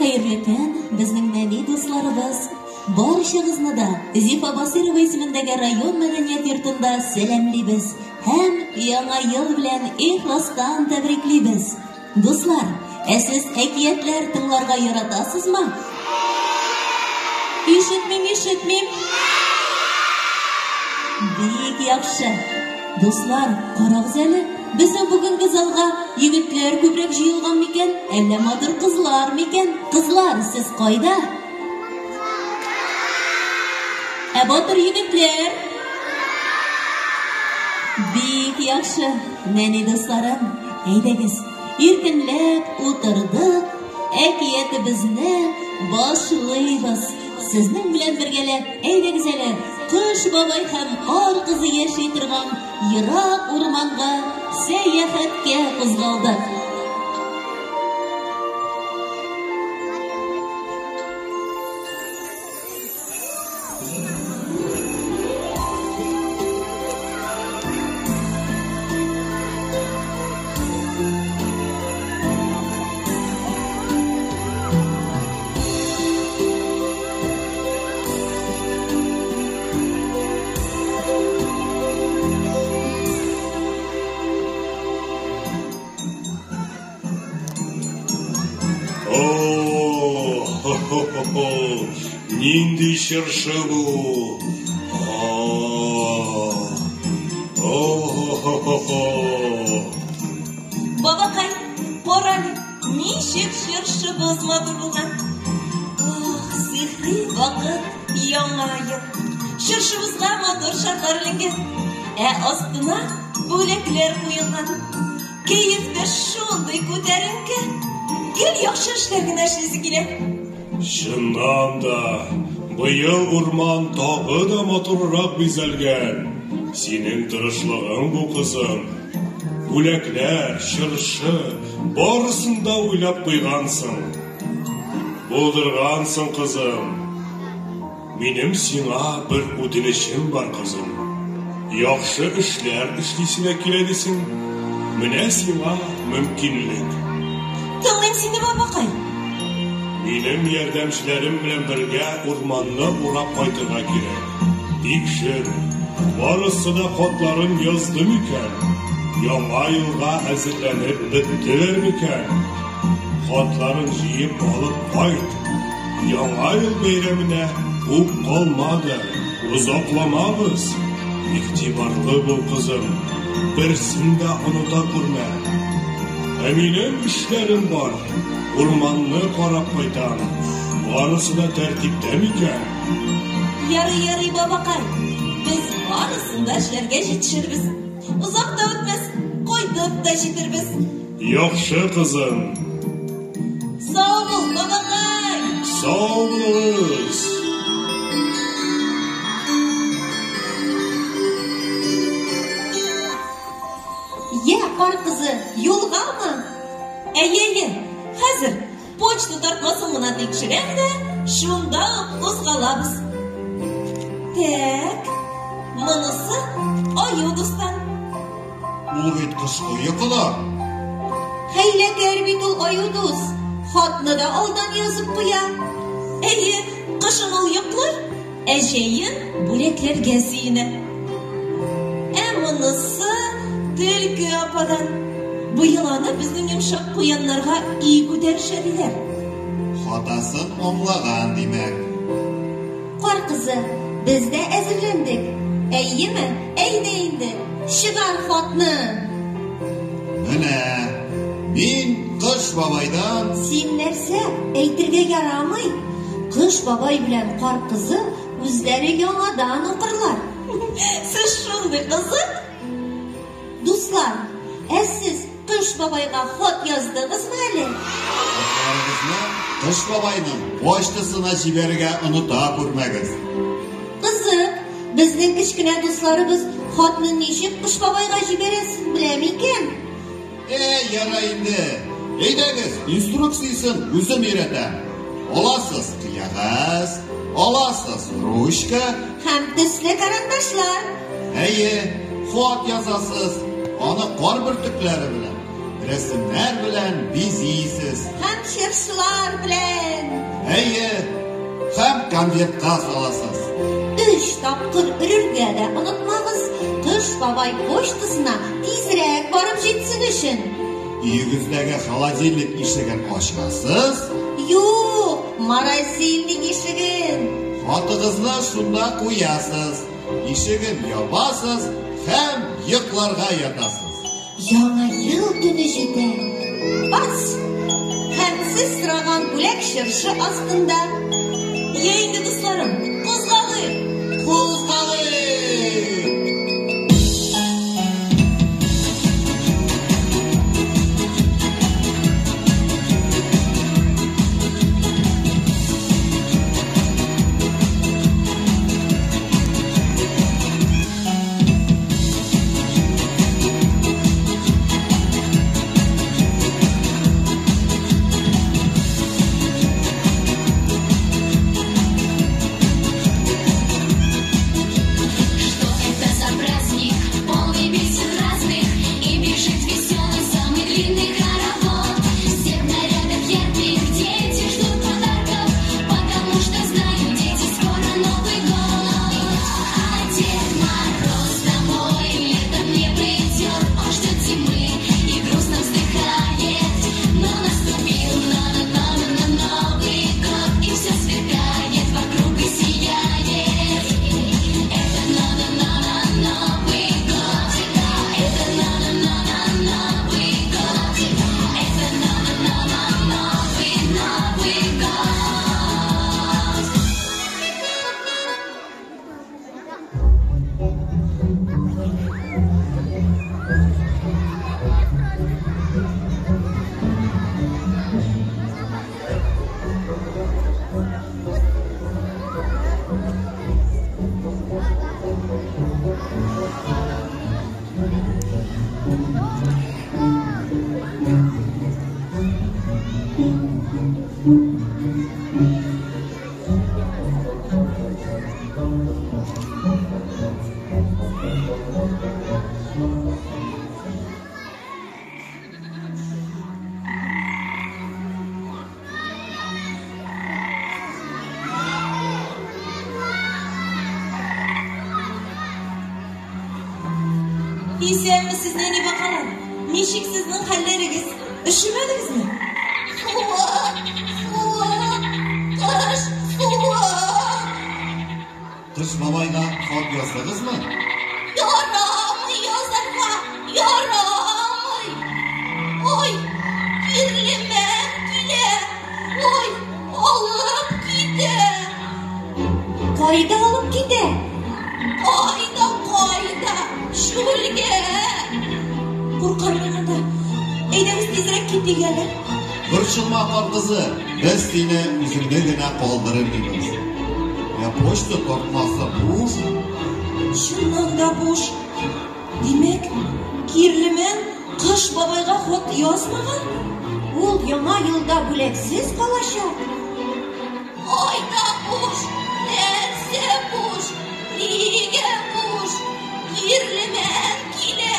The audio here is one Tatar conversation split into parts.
Хәерле көн, безнең нәни дусларыбыз! Барчагызны да Зифа Басыйрова исемендәге район мәдәният йортында сәламлибез һәм Яңа ел белән ихластан тәбриклибез! Дуслар, ә сез әкиятләр тыңларга яратасызмы? Ишетмим, ишетмим! Бик яхшы! Дуслар, карагыз әле, безнең бүгенге залга егетләр күбрәк җыелган микән, әллә матур кызлар микән? Кызлар, сез кайда? Ә батыр егетләр? Бик яхшы, нәни дусларым, әйдәгез, иркенләп утырдык, әкиятебезне башлыйбыз. Сезнең белән бергәләп, әйдәгез әле, Кыш бабай һәм Кар кызы яши торган ерак урманга сәяхәткә кузгалдык. Нинди чыршы бу? Бабакай, карале, Ничек чыршыбыз матур булган! Ох, сихри вакыт, яңа ел! Чыршыбызга матур шарлар эленгән, ә астына бүләкләр куелган. Кәеф тә шундый күтәренке, гел яхшы эшләр генә эшлисе килә. Чыннан да, быел урман тагы да матуррак бизәлгән. Синең тырышлыгың бу, кызым. Бүләкләр, чыршы, барысын да уйлап куйгансың. Булдыргансың, кызым. Минем сиңа бер үтенечем бар, кызым. Яхшы эшләр эшлисе дә килә дисең. Менә сиңа мөмкинлек. Тыңлыйм сине, бабакай. Минем ярдәмчеләрем белән бергә урманны урап кайтырга кирәк. Тикшер, барысы да хатларын язды микән? Яңа елга әзерләнеп беттеләр микән? Хатларын җыеп алып кайт. Яңа ел бәйрәменә күп калмады, озакламабыз. Игътибарлы бул, кызым, берсен дә оныта күрмә. Ә минем эшләрем бар, урманны карап кайтам. Барысы да тәртиптә микән? Ярый, ярый, бабакай. Без барысын да эшләргә җитешербез. Озак та үтмәс, кайтып та җитербез. Яхшы, кызым. Сау бул, бабакай! Сау булыгыз! Йә, кар кызы, юлгамы? Әйе, әйе, хәзер Почта тартмасын гына тикшерәм дә, шунда ук кузгалабыз. Тәк, монысы аю дустан. Ул бит кышкы йокыда. Хәйләкәр бит ул аю дус. Хатны да алдан язып куя. Әйе, кышын ул йоклый, Ә җәен бүләкләргә сөенә. Ә монысы төлке ападан. Быел аны безнең йомшак куяннарга өй күтәрешә диләр. Хатасын аңлаган, димәк. Кар кызы, без дә әзерләндек. Әйеме? Әйдә инде, чыгар хатны! Менә, мин Кыш бабайдан. Син нәрсә, әйтергә ярамый? Кыш бабай белән Кар кызы үзләре яңадан укырлар. Сез шундый кызык! Дуслар, ә сез Кыш бабайга хат яздыгызмы әле? Хатларыгызны Кыш бабайның почтасына җибәрергә оныта күрмәгез. Кызык, безнең кечкенә дусларыбыз хатны ничек Кыш бабайга җибәрәсен белә микән? Әй, ярай инде. Әйдәгез, инструкциясен үзем өйрәтәм. Аласыз кәгазь, аласыз ручка. Һәм төсле карандашлар. Әйе, хат язасыз. Аны кар бөртекләре белән, рәсемнәр белән бизисез. Һәм чыршылар белән. Әйе, һәм конвертка саласыз. Өч тапкыр өрергә дә онытмагыз, Кыш бабай почтасына тизрәк барып җитсен өчен. Өегездәге холодильник ишеген ачасыз. Юк, морозильник ишеген. Хатыгызны шунда куясыз, ишеген ябасыз һәм йокларга ятасыз. Яңа ел төне җитә. Бац! Һәм сез сораган бүләк чыршы астында. Йә инде, дусларым, кузгалыйк! Кузгалыйк! Что это за праздник, полный песен разных, и бежит веселый самый длинный хоровод. Все в нарядах ярких, дети ждут подарков, потому что знают, дети, скоро Новый год. А Дед Мороз домой летом не придет, он ждет зимы и грустно вздыхает. Но наступил на-на-на-на Новый год, и все сверкает вокруг и сияет. Это на-на-на-на Новый год. Это на-на-на-на Новый год. Это на-на-на-на Новый, Новый год. Исәнмесез, нәни бакалар. Ничек сезнең хәлләрегез? Өшемәдегезме? Суык, суык, кыш суык. Кыш бабайга хат яздыгызмы? Ярамый язарга, ярамый. Ой, кирлемәм килә. Ой, алып китә. Кайда алып китә? Кайда, кайда, чүлгә. Куркам мин анда. Әйдәгез тизрәк китик әле. Борчылма, кар кызы, без сине үзеңне генә калдырмыйбыз. Ә почта тартмасы буш. Чыннан да буш. Димәк, Кирлемән Кыш бабайга хат язмаган? Ул яңа елда бүләксез калачак. Кайда буш, нәрсә буш, нигә буш? Кирлемән килә,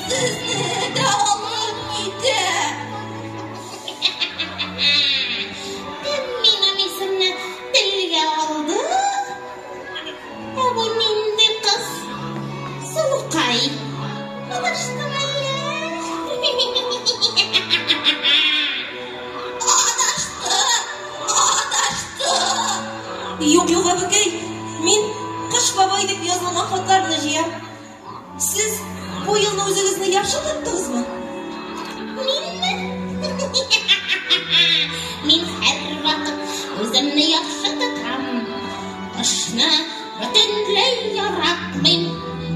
сезне дә алып китә. Кем минем исемне телгә алды? Ә бу нинди кыз? Сылукай. Адаштым әллә? Адашты, адашты. Юк, юк, әбекәй, мин Кыш бабай дип язылган хатларны җыям. Сез бу елны үзегезне яхшы тоттыгызмы? Минме? Мин һәрвакыт үземне яхшы тотам. Кышны бөтенләй яратмыйм.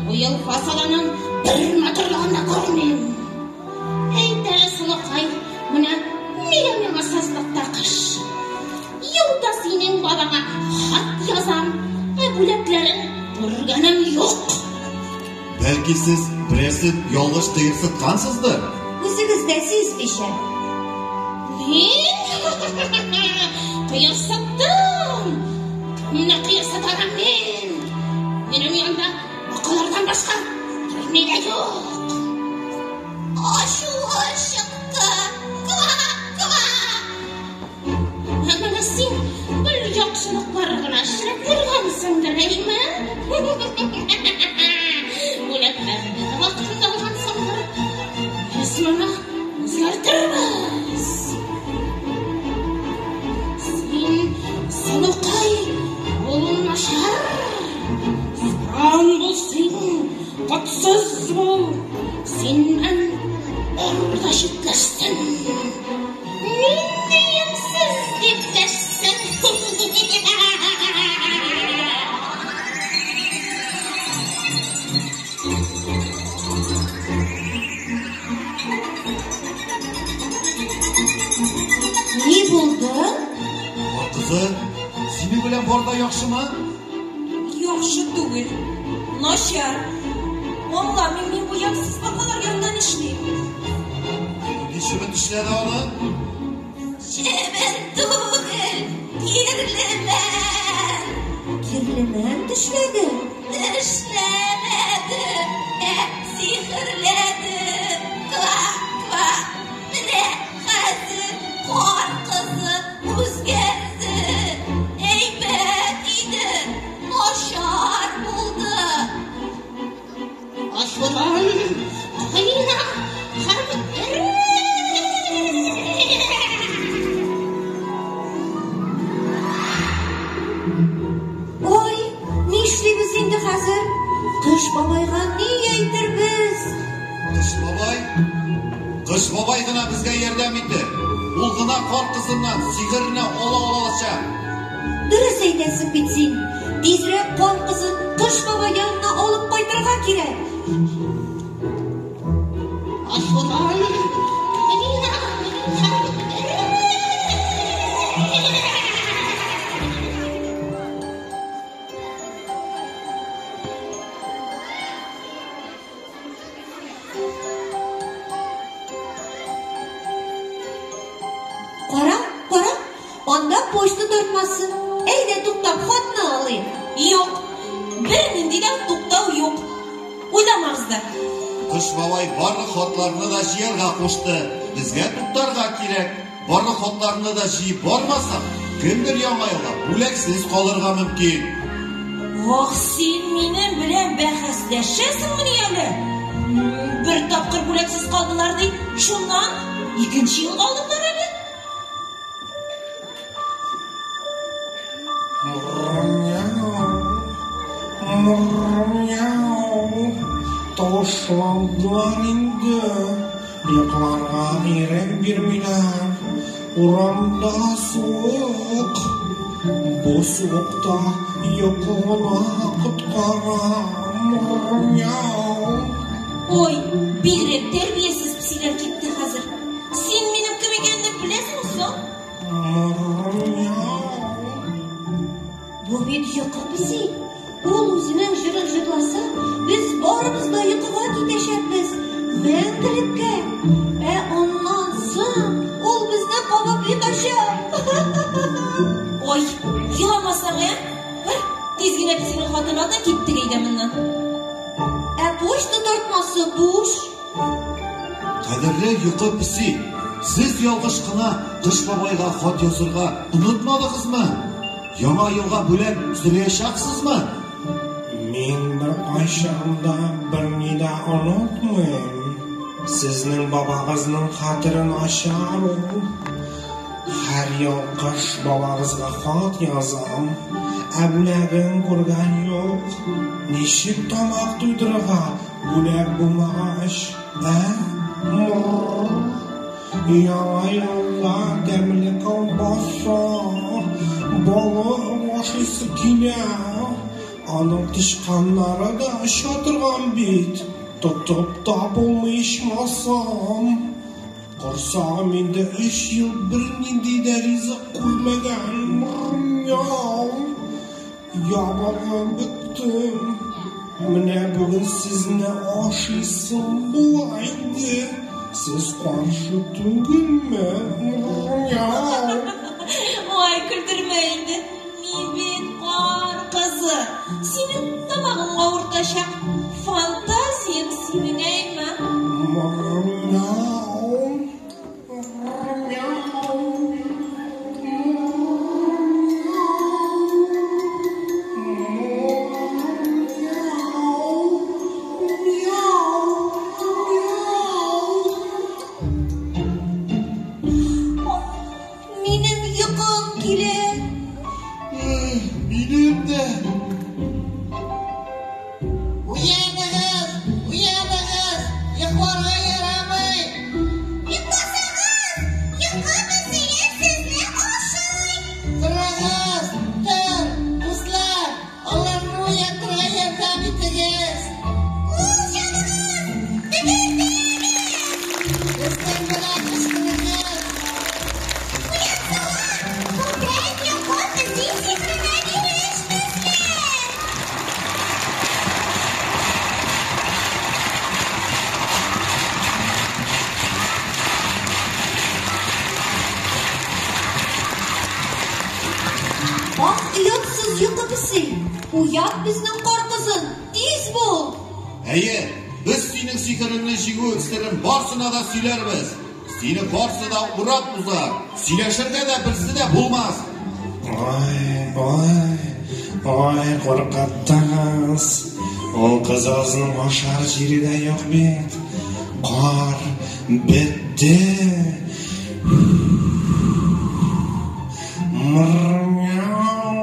Бу ел фасылының бер матурлыгын да күрмим. Әйт әле, сылукай, менә нигә миңа сазлыкта кыш? Елда синең бабаңа хат язам, ә бүләкләрен күргәнем юк. Бәлки сез берәрсен ялгыш кыерсыткансыздыр? Үзегез дә сизмичә. Мин кыерсыттым. Кемне кыерсытарым мин? Минем янда бакалардан башка берни дә юк. Ачуы чыкты. Үзгәртербез. Син, сылукай, ул начар. Саран бул син, котсыз бул. Синнән ор да читләшсен. Нинди ямьсез дип дәшсен. Ни булды? Кар кызы, синең белән бар да яхшымы? Яхшы түгел. Начар. Аңламыйм мин бу ямьсез бакалар янында нишлим? Нинди чебен тешләде аны? Чебен түгел, кирлемән. Кирлемән тешләде? Тешләмәде, ә сихерләде. Ква, ква. Менә хәзер кар кызы үзгәрде. Әйбәт иде, начар булды. Ачудан кыйна һәм эре. Ой, нишлибез инде хәзер? Кыш бабайга ни әйтербез? Кыш бабай? Кыш бабай гына безгә ярдәм итер. Ул гына кар кызыннан сихерне ала алачак. Дөрес әйтәсең бит син. Тизрәк кар кызын Кыш бабай янына алып кайтырга кирәк. Ачудан кыйна һәм эре. Кара, кара, анда почта тартмасы. Әйдә туктап хатны алыйк. Юк, бернинди дә туктау юк. Уйламагыз да. Кыш бабай барлык хатларны да җыярга кушты. Безгә туктарга кирәк. Барлык хатларны да җыеп бармасак, кемдер яңа елга бүләксез калырга мөмкин. Ах, син минем белән бәхәсләшәсеңмени әле? Бер тапкыр бүләксез калдылар ди, шуннан икенче елга алдылар әле. Мяу, тавышландылар инде. Йокларга ирек бирмиләр. Урамда суык. Бу суыкта йокы гына коткара. Мяу. Ой, бигрәк тәрбиясез песиләр китте хәзер. Син минем кем икәнне беләсеңме соң? Мяу. Бу бит йокы песи. Ул үзенең җырын җырласа, без барыбыз да йокыга китәчәкбез. Мәңгелеккә. Ә аннан соң ул безне кабып йотачак. Ой, еламасаң, ә? Бар, тиз генә песинең хатын ал да киттек әйдә моннан. Ә почта тартмасы буш. Кадерле йокы песи, сез ялгыш кына Кыш бабайга хат язырга онытмадыгызмы? Яңа елга бүләк сораячаксызмы? Мин беркайчан да берни дә онытмыйм. Сезнең бабагызның хәтере начар ул. Һәр ел кыш бабагызга хат язам, ә бүләген күргән юк. Ничек тамак туйдырырга бүләк булмагач, ә? Мурр. Яңа елда тәмле колбаса, балык ашыйсы килә. Аның тычканнары да оча торган бит. Тотып та булмый ичмасам. Корсагым инде 3 ел бернинди дә ризык күрмәгән. Мяу. Ябыгып беттем. Менә бүген сезне ашыйсым була инде. Сез каршы түгелме? Мяу. Ой, көлдермә инде. Мин бит кар кызы. Синең тамагың авыртачак. Фантазияң синең, әйме? Мяу. Мяу. Мяу. Мяу. Ах, оятсыз йокы песи! Уят безнең кар кызын, тиз бул! Әйе, без синең сихереңне җиңү серен барсына да сөйләрбез. Сине барсы да урап узар, сөйләшергә дә берсе дә булмас. Ой, ой, ой, куркыттыгыз. Ул кызыгызның ашар җире дә юк бит. Кар бетте. Мырняу.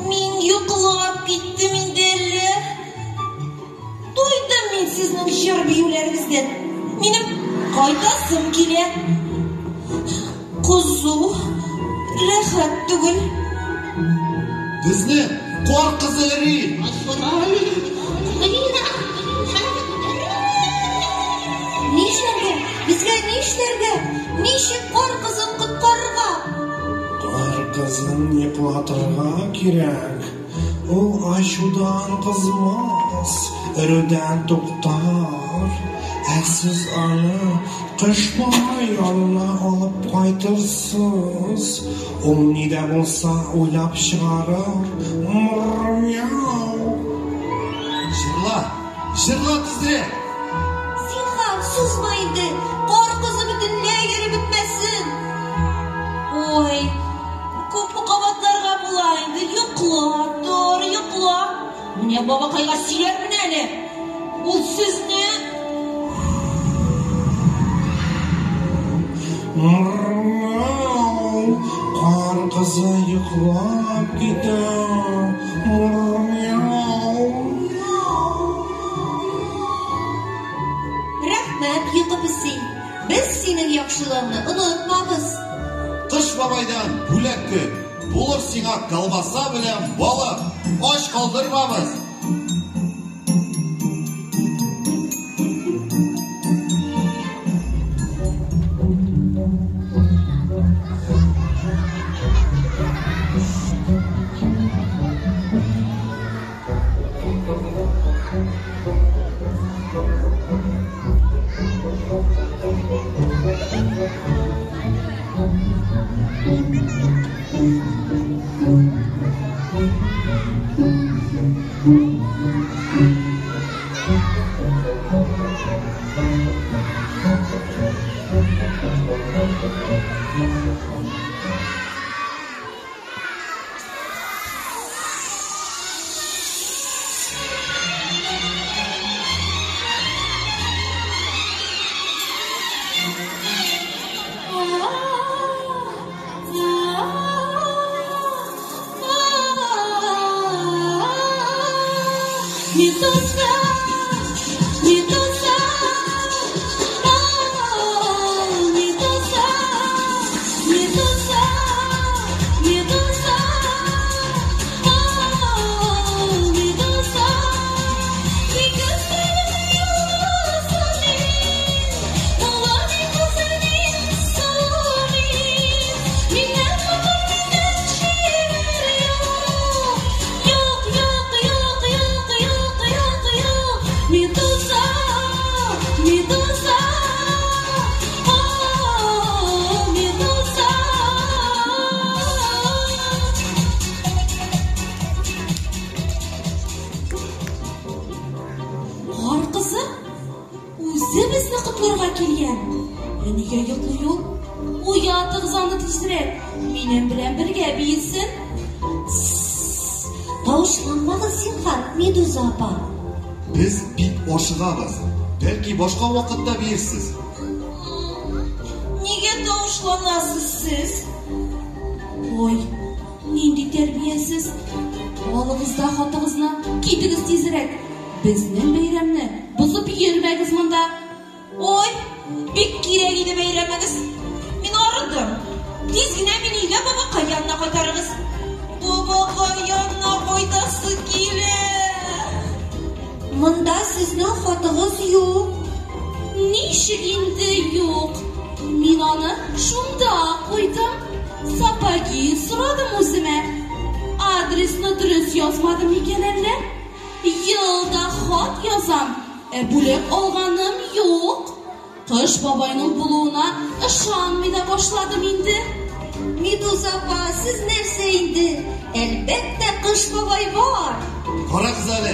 Мин йоклап киттем инде әллә. Туйдым мин сезнең җыр биюләрегездән. Минем кайтасым килә. Кызу, рәхәт түгел. Безне кар кызы эри. Нишләргә? Безгә нишләргә? Ничек кар кызын коткарырга? Кар кызын йоклатырга кирәк. Ул ачудан кызмас, өрүдән туктар. Ә сез аны Кыш бабай янына алып кайтырсыз. Ул ни дә булса уйлап чыгарыр. Мур-мяу. Җырла, җырла тизрәк. Зинһар, сузма инде, кар кызы бөтенләй йөреп бетмәсен. Ой, күпме кабатларга була инде, йокла, тор, йокла. Менә бабакайга сөйләрмен әле. Ул сезне Мур-мяу. Кар кызы йоклап китә. Мур-мяу. Рәхмәт, йокы песи. Без синең яхшылыгыңны онытмабыз. Кыш бабайдан бүләк көт. Булыр сиңа колбаса белән балык. Ач калдырмабыз. Медуза, медуза, медуза, медуза, медуза, медуза. Медуза, медуза, о, медуза. Кар кызы үзе безне котларга килгән. Ә нигә йоклый ул? Уятыгыз аны тизрәк, минем белән бергә биесен. Тавышланмагыз, зинһар, Медуза апа. Без бик ашыгабыз. Бәлки башка вакытта биерсез. Нигә тавышланасыз сез? Ой, нинди тәрбиясез. Алыгыз да хатыгызны, китегез тизрәк. Безнең бәйрәмне бозып йөрмәгез монда. Ой, бик кирәк иде бәйрәмегез. Мин арыдым. Тиз генә мине өйгә бабакай янына кайтарыгыз. Бабакай янына кайтасы килә. Монда сезнең хатыгыз юк. Ничек инде юк? Мин аны шунда куйдым. Сапоги сорадым үземә. Адресны дөрес язмадым икән әллә? Ел да хат язам, ә бүләк алганым юк. Кыш бабайның булуына ышанмый да башладым инде. Медуза апа, сез нәрсә инде? Әлбәттә, Кыш бабай бар. Карагыз әле,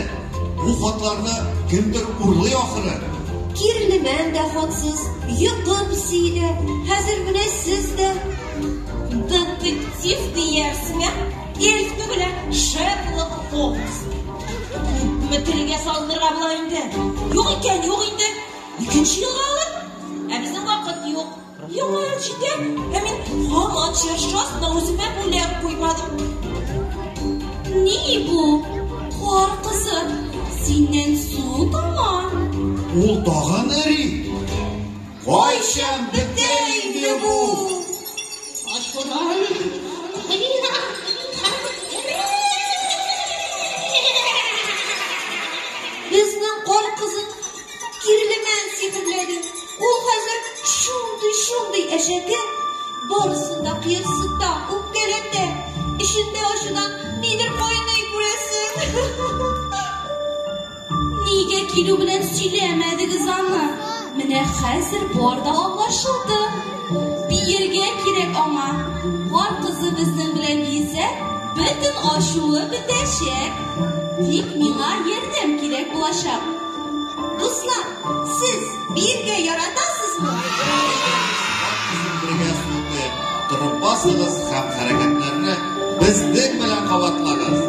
бу хатларны кемдер урлый ахыры. Кирлемән дә хатсыз, йокы песие дә, хәзер менә сез дә. Детектив диярсең, ә? Эльф түгел, ә Шерлок Холмс. Күпме телгә салынырга була инде? Юк икән, юк инде. Икенче елга алыр. Ә безнең вакыт юк. Яңа ел җитә, ә мин һаман чыршы астына үземә бүләк куймадым. Ни бу? Кар кызы, синнән су тама. Ул тагын эри. Кайчан бетә инде бу? Безнең кар кызын Кирлемән сихерләде. Ул хәзер шундый-шундый әшәке, барысын да кыерсыта, үпкәләтә. Эчендә ачудан нидер кайный, күрәсең. Нигә килү белән сөйләмәдегез аны? Менә хәзер бар да аңлашылды. Биергә кирәк аңа. Кар кызы безнең белән биесә, бөтен ачуы бетәчәк. Тик миңа ярдәм кирәк булачак. Дуслар, сез биергә яратасызмы? Кар кызын бергә суытыйк. Торып басыгыз һәм хәрәкәтләрне безнең белән кабатлагыз.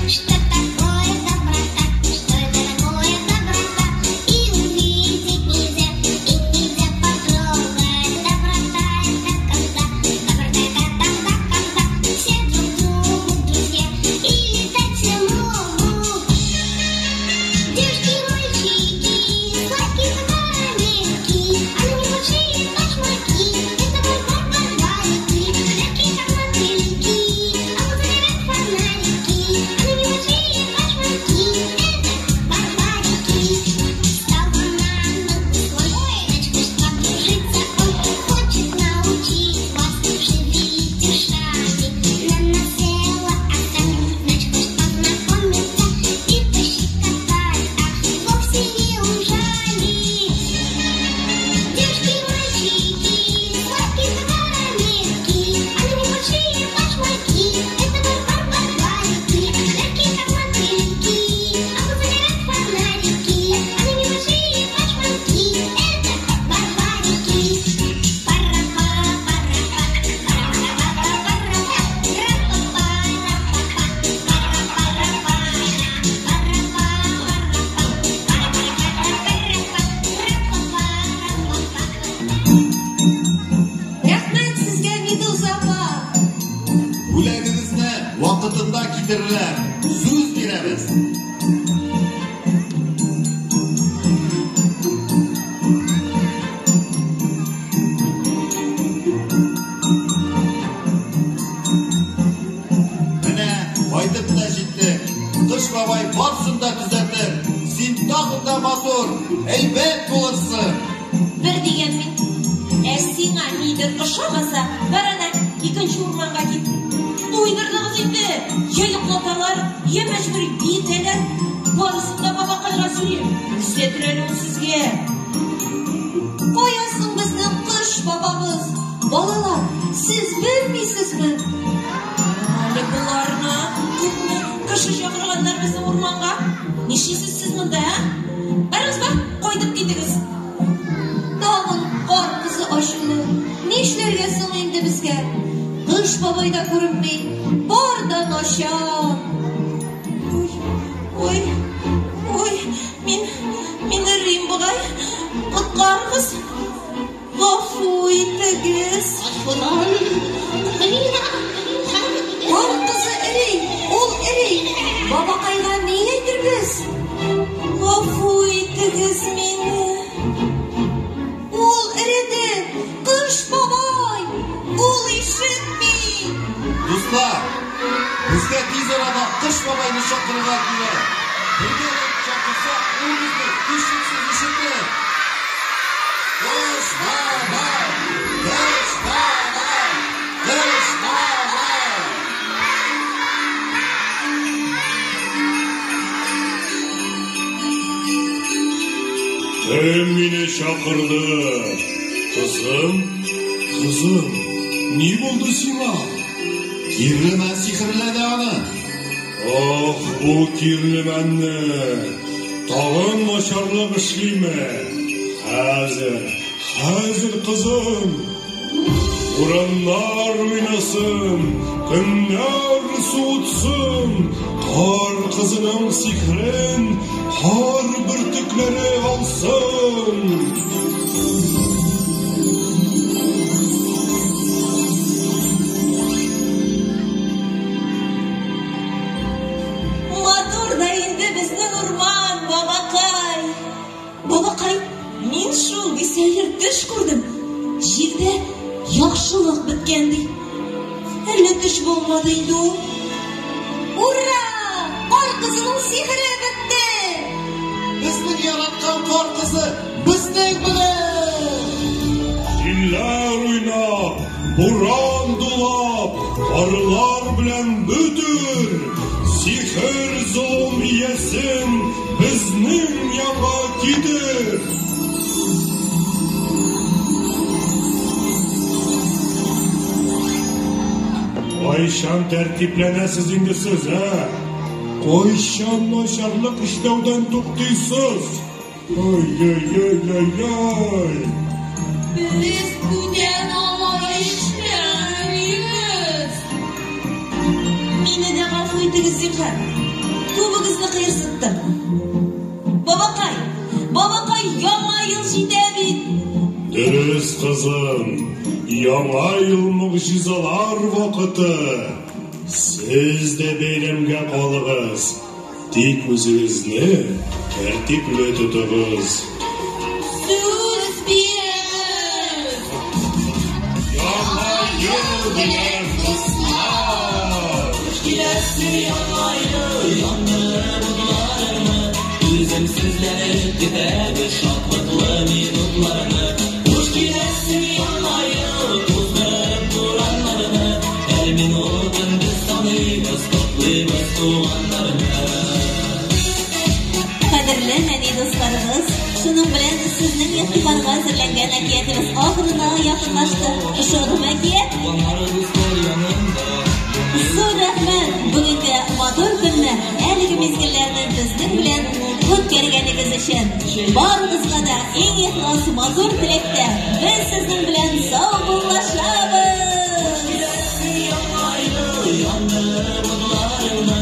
Что такое доброта? Что это такое доброта? И увидеть нельзя, и нельзя потрогать. Доброта это когда, доброта это тогда, когда все друг другу друзья и летать все могут. Девушки и мальчики, сладкие карамельки, а на них большие башмаки. Это барбарики, легкие как мотыльки, а вот горят фонарики, а на них большие башмаки. Это барбарики. Стал бананом свой, значит, хочет подружиться он, хочет научить вас шевелить ушами. На насела оса, значит, хочет познакомиться и пощекотать, ах, вовсе не ужалит. Девушки и мальчики, сладкие карамельки, а на них большие башмаки. Это барбарики, легкие как мотыльки, а вот загорят фонарики, а на них большие башмаки. Это барбарики. Пара-па, пара-па, пара-па-па-пара-па, ра-па-па, ра-па-па, пара-пара-пара, пара-па, пара-пара-пара, ра-па-па, ра-па-па. Рәхмәт сезгә, Медуза апа. Бүләгегезне вакытында китерерләр. Сүз бирәбез. Менә кайтып та җиттек. Кыш бабай барсын да төзәтер. Син тагын да матур, әйбәт булырсың. Бер дигән мин. Ә сиңа нидер ошамаса, бар әнә, икенче урманга кит. Туйдырдыгыз инде. Я йоклаталар, я мәҗбүри биетәләр. Барысын да бабакайга сөйлим. Күрсәтер әле ул сезгә. Кая соң безнең Кыш бабабыз? Балалар, сез белмисезме? Әле боларны күпме кеше чакырганнар безнең урманга. Нишлисез сез монда, ә? Барыгыз бар, кайтып китегез. Тагын кар кызы ачулы. Нишләргә соң инде безгә? Кыш бабай да күренми, бар да начар. Ой, ой, ой, мин эрим бугай. Коткарыгыз. Гафу итегез. Кар кызы эри, ул эри. Бабакайга ни әйтербез? Гафу итегез мине. Ул эреде. Кыш бабай. Ул ишетми. Дуслар, безгә тиз арада Кыш бабайны чакырырга кирәк. Бергәләп чакырсак, ул безне һичшиксез ишетер. Кыш бабай! Кыш бабай! Кыш бабай! чакырды. Кызым, кызым, ни булды сиңа? Кирлемән сихерләде аны. Ох, бу кирлемәнне! Тагын начарлык эшлиме? Хәзер, хәзер, кызым! Бураннар уйнасын, көннәр суытсын, кар кызының сихерен кар бөртекләре алсын. Матур да инде безнең урман, бабакай. Бабакай, мин шундый сәер төш күрдем. Җирдә яхшылык беткән ди. Әллә төш булмады инде ул? Ура! Кар кызының сихере бетте! Безнең яраткан кар кызы безнең белән! Җилләр уйнап, буран дулап, карлар белән бөтер, сихер золым иясен безнең янга китер. Кайчан тәртипләнәсез инде сез, ә? Кайчан начарлык эшләүдән туктыйсыз? Ай-яй-яй-яй-яй! Без бүтән алай эшләмибез. Мине дә гафу итегез, зинһар. Күбегезне кыерсыттым. Бабакай, бабакай, яңа ел җитә бит. Дөрес, кызым, яңа ел могҗизалар вакыты. Сез дә бәйрәмгә калыгыз. Тик үзегезне тәртипле тотыгыз. Сүз бирәбез. Яңа ел белән, дуслар! Киләсе яңа ел яндырып утларыңны, түземсезләнеп көтәбез шатлыклы минутларны. Хуш киләсең яңа ел, туздырып бураннарны, һәр минутын без саныйбыз, котлыйбыз туганнарны. Кадерле нәни дусларыбыз, шуның белән сезнең игътибарга әзерләнгән әкиятебез ахырына якынлашты. Ошадымы әкият? Туганнар, дуслар янында. Зур рәхмәт бүгенге матур көнне, әлеге мизгелләрне безнең белән үткәргәнегез өчен. Барыгызга да иң ихлас матур теләктә без сезнең белән саубуллашабыз. Киләсе яңа ел яндырып утларыңны.